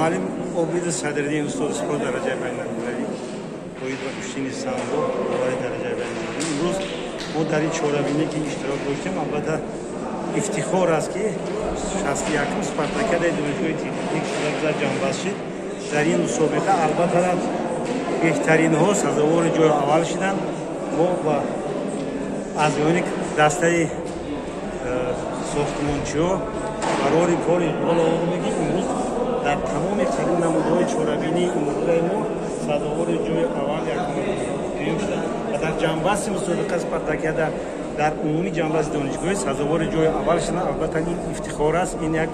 Муаллим Обиди Садриддин, устоди спорт дараҷаи байналмилалӣ оид ба гӯштини самбо, довари дараҷаи байналмилалӣ. Имрӯз мо дар ин чорабинӣ ки иштирок доштем, албатта, ифтихор аст, ки 61-ум спартакиадаи донишгоҳи техникӣ шуда ҷамъбаст шид. Дар ин мусобиқа, албатта, беҳтаринҳо сазовори ҷои аввал шиданд. Мо ба аз миёни дастаи сохтмончиҳо барори кори иқбол овардем, ки имрӯз дар тамоми қариб намудҳои чорабинии имрӯзаи мо сазовори ҷои аввал, якум, дуюм шуданд ва дар ҷамъбасти мусобиқа спартакиада дар умумии ҷамъбасти донишгоҳӣ сазовори ҷои аввал шуданд. Албатта, ин ифтихор аст, ин як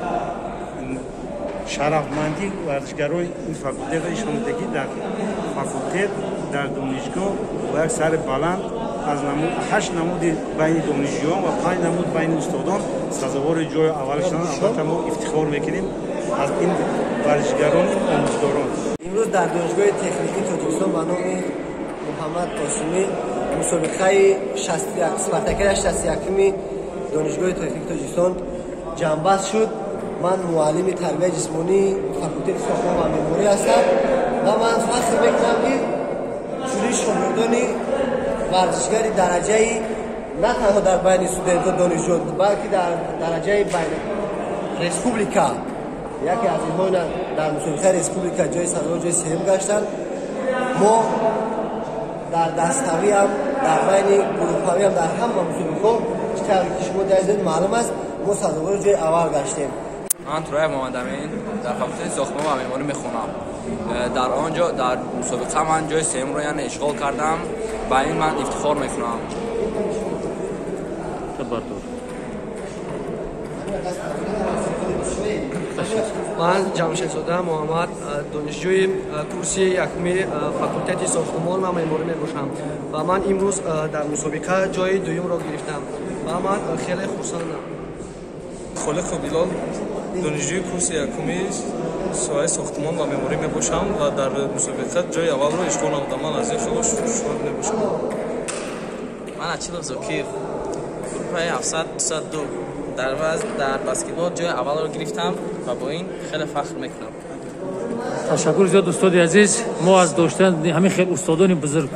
шарафмандӣ варзишгарои ин факултетро ишон медиҳад, ки дар факултет, дар донишгоҳ бо як сари баланд аз ҳашт намуди байни донишҷӯён ва панҷ намуд байни устодон сазовори ҷои аввал шуданд. Албатта, мо ифтихор мекунем аз ин варзишгарон, омӯзгорон. Имрӯз дар Донишгоҳи техникии Тоҷикистон ба номи Муҳаммад Осимӣ мусобиқаи спартакиадаи 61-уми Донишгоҳи техникии Тоҷикистон ҷамъбаст шуд. Ман муаллими тарбияи ҷисмонии факултети сохтмон ва меъморӣ ҳастам ва ман фахр мекунам, ки чунин шогирдони варзишгари дараҷаи на танҳо дар байни студентҳо, донишҷӯ, балки дар дараҷаи байни республика, яке аз инҳо дар мусобиқаи республика ҷои сазовор ҷои сеюм гаштанд. Мо дар даставиам, дар байни гурӯҳавиам, дар ҳама мусобиқаҳо, чӣ тавре ки шумо дидед, маълум аст, мо сазовори ҷои аввал гаштем. Ман Тураев Муҳаммадамин, дар факултети сохтмон ва меъморӣ мехонам. Дар он ҷо дар мусобиқа ман ҷои сеюмро, яъне, ишғол кардам. Ба ин ман ифтихор мекунам. Бардор. Ман Ҷамшедзода Муҳаммад, донишҷӯи курси якуми факултети сохтмон ва меъморӣ мебошам ва ман имрӯз дар мусобиқа ҷои дуюмро гирифтам ва ман хеле хурсандам. Холиқов Билол, донишҷӯи курси якуми соҳаи сохтмон ва меъморӣ мебошам ва дар мусобиқа ҷои аввалро ишғол намудам. Ман аз ин хело шод мебошам. Ман Ачилов Зокир, группаи 722, дар вазн дар баскетбол ҷои аввалро гирифтам ва бо ин хеле фахр мекунам. Ташаккур зиёд, устоди азиз. Мо аз доштани ҳамин хел устодони бузург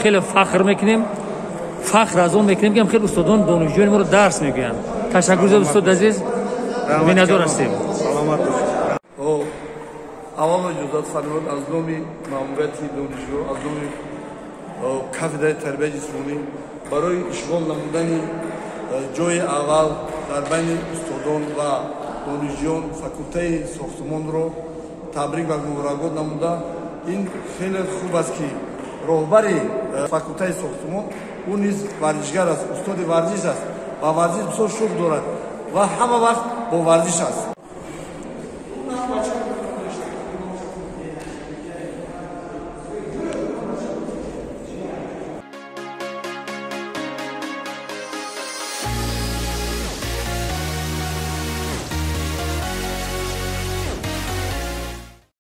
хеле фахр мекунем, фахр аз он мекунем, ки ҳам хел устодон донишҷӯёни моро дарс мегӯянд. Ташаккур зиёд, устоди азиз, миннатдор ҳастем. Саломат бошед. Аввал иҷозат фармоед, аз номи маъмурияти донишгоҳ, аз номи кафедраи тарбияи ҷисмонӣ барои ишғол намудани ҷои аввал дар байни устодон ва донишҷӯён факултаи сохтмонро табрик ва муборакбод намуда, ин хеле хуб аст, ки роҳбари факултаи сохтмон ӯ низ варзишгар аст, устоди варзиш аст ва варзиш бисёр шуғ дорад ва ҳама вақт бо варзиш аст.